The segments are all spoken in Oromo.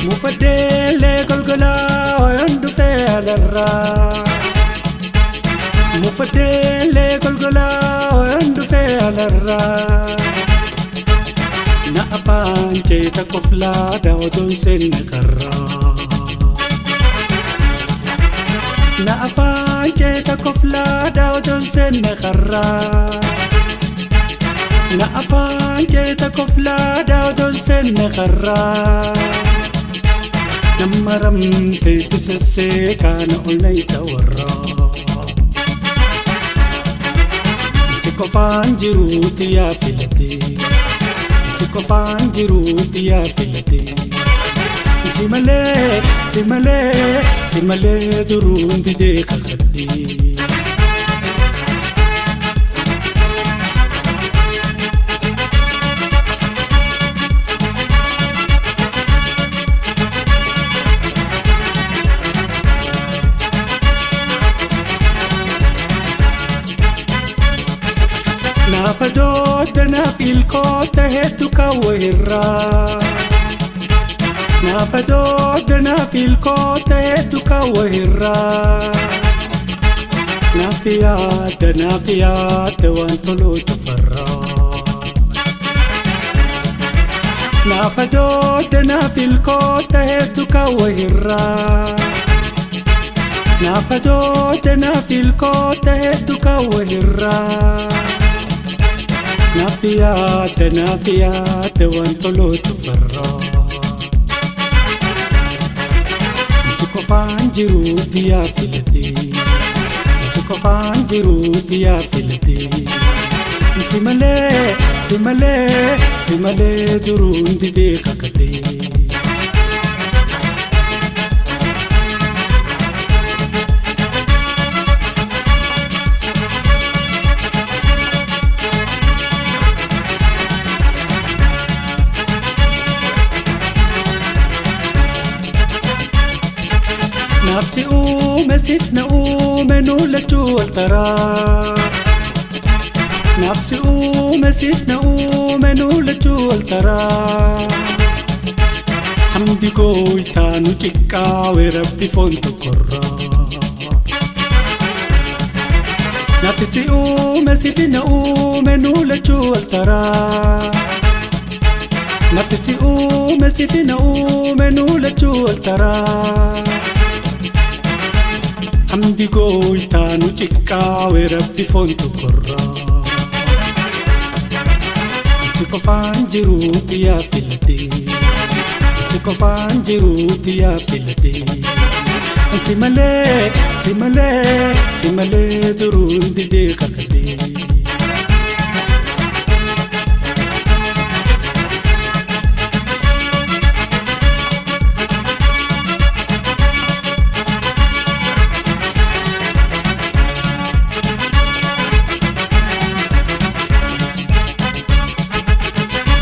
Mufaddeelee golgolaa oyoon dhufee alarraa. Mufaddeelee golgolaa oyoon dhufee alarraa. Na afaan ceeta koflaa daawwatuun seenna karraa. Na afaan ceeta koflaa daawwatuun seenna karraa. Na afaan ceeta koflaa daawwatuun seenna karraa. Nama ramteetu sessee kaana ol na warraa. Si qofaan jiruuti yaa filadhee. Si qofaan jiruuti yaa filadhee. Si malee, si malee, si malee duruun didee kakadhee. Naafa doota naaf ilkoota hedduu kaawwa irraa. Naafa doota naaf ilkoota hedduu kaawwa irraa. Naaf yaada naaf yaada waan toluutu farraa. Naafa doota naaf ilkoota hedduu kaawwa irraa. Naafa doota naaf ilkoota hedduu kaawwa irraa. Naaf yaada waan toluutu farraa. Si qofaan jiruuti yaa filadhee. Si qofaan jiruuti yaa filadhee. Si malee, si malee, si malee duruun didee kakadhee. Nafsi uume siif na uume nu lachuu wal taraa. Nafsi uume siif na uume nu lachuu wal taraa. Hamdi gooytaa nu xiqqaawe rabbi foon tokkorraa. Nafsi uume siif na uume nu lachuu wal taraa. Nafsi uume siif na uume nu lachuu wal taraa. Hamdi gooytaa nu xiqqaawe rabbi foon tokkorraa. Si qofaan jiruuti yaa filadhee. Si qofaan jiruuti yaa filadhee. Si malee, si malee, si malee duruun didee kakadhee.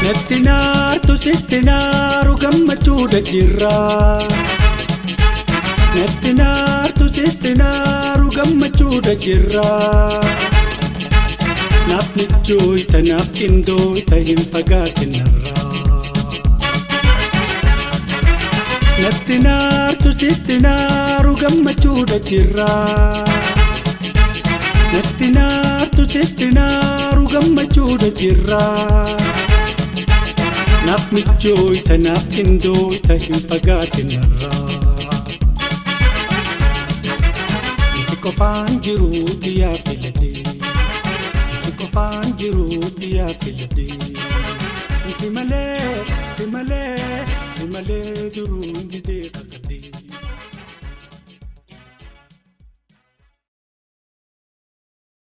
Natti naartu sitti naaru gammachuudha jirra. Natti naartu sitti naaru gammachuudha jirra. Naaf michooyta naaf qindooyta hin fagaatin narraa. Natti naartu sitti naaru gammachuudha jirra. Natti naartu sitti naaru gammachuudha jirra. Naaf michooyta naaf qindooyta hin fagaatin narraa. Si qofaan jiruuti yaa filadhee. Si qofaan jiruuti yaa filadhee. Si malee, si malee, si malee duruun didee kakadhee.